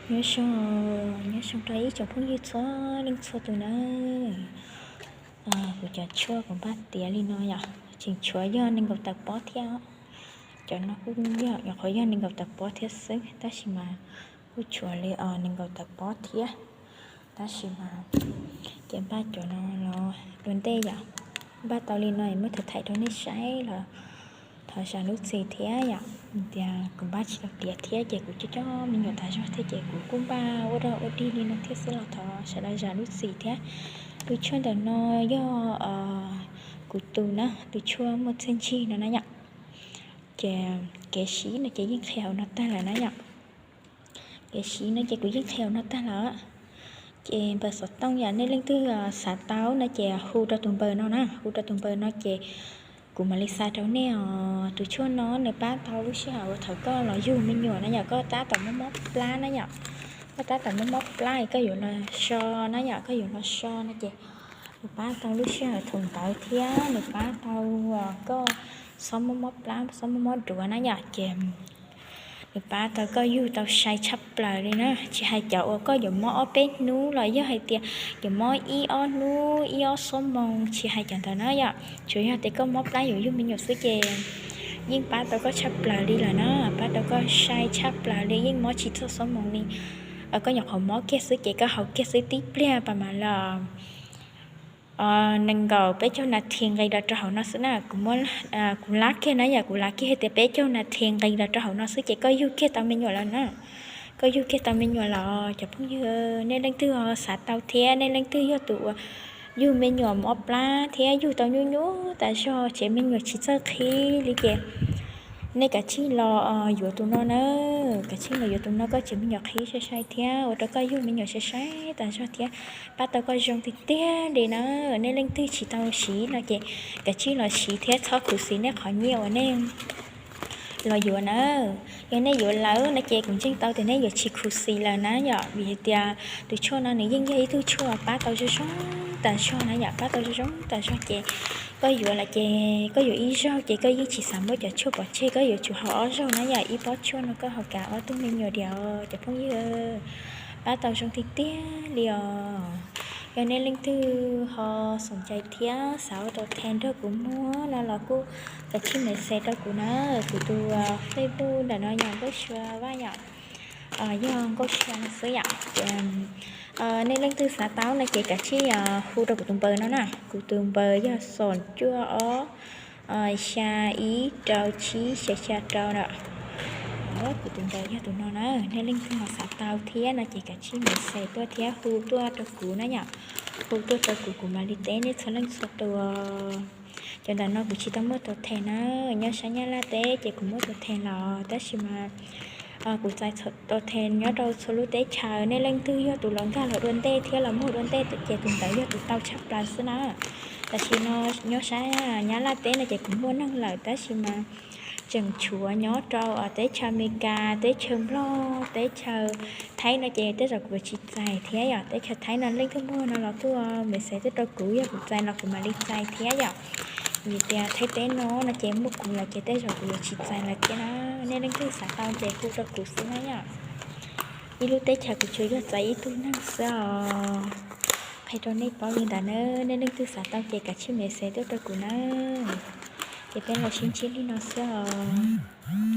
Nyob zoo, nyob zoo rau ib tsoom phooj ywg txhua leej txhua tus nawb. Kuv cov tshuaj kuv npaj tiav li no yom, tseem tshuav yog nees nkaum tawm pob thiab. Cov no kuj yog, nyuam qhuav yog nees nkaum tawm pob thiab xwb, tab sis mas kuj tshuav li nees nkaum tawm pob thiab. Tab sis mas ces npaj cov no los dua ntej yom. Npaj tau li no es muab tham thaim rau nej saib los thov zam lub txim thiab yom. Tias kuv npaj tsis tau tiav thiab ces kuv coj coj me nyuam tas zog thiab ces kuv kuj npaj ua rag ua dig li no thiab xwb los thov sawv daws zam lub txim thiab. Tus tshuaj ntawm no yog kuv tus na, tus tshuaj muaj txiaj ntsig no na yom. Ces kev siv no ces yeej qhia hauv no tag lawm na yom. Kev siv no ces kuv yeej qhia hauv no tag lawm. Ces npawb xov tooj yom, nej leej twg xav tau no ces hu rau tus npawb no na, hu rau tus npawb no ces kuv mam li xa rau nej os. Tus tshuaj no nws pab tau lub sij hawm uas thaum koj los yug me nyuam na yom, koj tab tom muaj mob plab na yom, koj tab tom muaj mob plab es koj yuav los so na yom, koj yuav los so no ces nws pab tau lub sij hawm thaum ntawd thiab nws pab tau koj txhob muaj mob plab txhob muaj mob duav na yom. Ces nws pab tau koj yug tau sai tshaj plaws li na, tsis hais cov uas koj yuav mob ob peb hnub los yog hais tias yuav mob ib ob hnub ib ob xuab moos, tsis hais cov ntawd na yom, tsuas yog tias koj mob plab yuav yug me nyuam xwb ces yeej pab tau koj tshaj plaws li lawm na, pab tau koj sai tshaj plaws li, yeej mob tsis txog xuab moos li. Koj nyuam qhuav mob kiag xwb ces koj haus kiag xwb tib pliag pas mas los nees nkaum peb caug nas this nqis los rau hauv no xwb na. Kuv lab kiag na yom, kuv lab kiag hais tias peb caug nas this nqis los rau hauv no xwb ces koj yug kiag tau me nyuam lawm na. Koj yug kiag tau me nyuam los cov phooj ywg, nej leej twg xav tau thiab nej leej twg yog tus uas yug me nyuam mob plab thiab yug tau nyuaj nyuaj tas zog tsev me nyuam tsis txawj qhib li ces nej kav tsij los yuav tus no na, kav tsij los yuav tus no koj tsev me nyuam qhib sai sai thiab ua rau koj yug me nyuam sai sai tas zog thiab pab tau koj zoo tiag tiag li na. Nej leej twg tsis tau siv no ces kav tsij los siv thiab txhob khuv xim nej qhov nyiaj uas nej los yuav na. Yog nej yuav lawm no ces kuv ntseeg tau tias nej yuav tsis khuv xim lawm na yom, vim hais tias tus tshuaj no nws yeej yog ib tug tshuaj pab tau zoo zoo tas zog na yom, pab tau zoo zoo tas zog ces koj yuav lawm ces koj yuav ib zaug ces koj yeej tsis xav muab cov tshuaj pov tseg, koj yuav tsum haus ob zaug na yom, ib pob tshuaj no koj haus kav ob tug me nyuam diam cov phooj ywg, pab tau zoo tiag tiag li os. Yog nej leej twg ho xoom cai thiab xav ua tau then nrog kuv muag no los kuj kav tsij message rau kuv na, kuv tus Facebook ntawm no yog Nkauj Sua Vaj yom, yog Nkauj Sua no xwb yom. Nej leej twg xav tau no ces kav tsij hu rau kuv tus npawb no na, kuv tus npawb yog xoom cuaj ob xya ib rau tsib xya xya rau na. Kuv tus npawb yog tus no na, nej leej twg ho xav tau thiab no ces kav tsij message tuaj thiab hu tuaj rau kuv na yom, hu tuaj rau kuv, kuv mam li teb nej txhua leej txhua tus. Cov ntawm no kuv tsis tau muaj tau then na, nyob sab Nyab Laj teb ces kuv muaj tau then los tab sis mas kuv txais tau then nyob rau txhua lub teb chaws, nej leej twg yog tus los nkag los dua ntej thiab los muag dua ntej ces tus ntawd yog tus tau tshaj plaws xwb na. Tam sim no nyob sab Nyab Laj teb no ces kuv muaj neeg lawm tab sis mas tseem tshuav nyob rau teb chaws Amelikas, teb chaws Nplog, teb chaws Thaib no ces tej zaum kuv yuav tsis txais thiab yom. Teb chaws Thaib no leej twg muag no los tuaj message tuaj rau kuv, yog kuv txais los kuv mam li txais thiab yom. Vim tias Thaib teb no no ces muaj kuv lawm ces tej zaum kuv yuav tsis txais lawm thiab na. Nej leej twg xav tau ces hu rau kuv xwb na yom. Ib lub teb chaws kuv tsuas yog txais ib tug neeg xwb os. Qhia rau nej paub li ntawd na, nej leej twg xav tau ces kav tsij message tuaj rau kuv na. Ces peb los sib ntsib li no xwb os.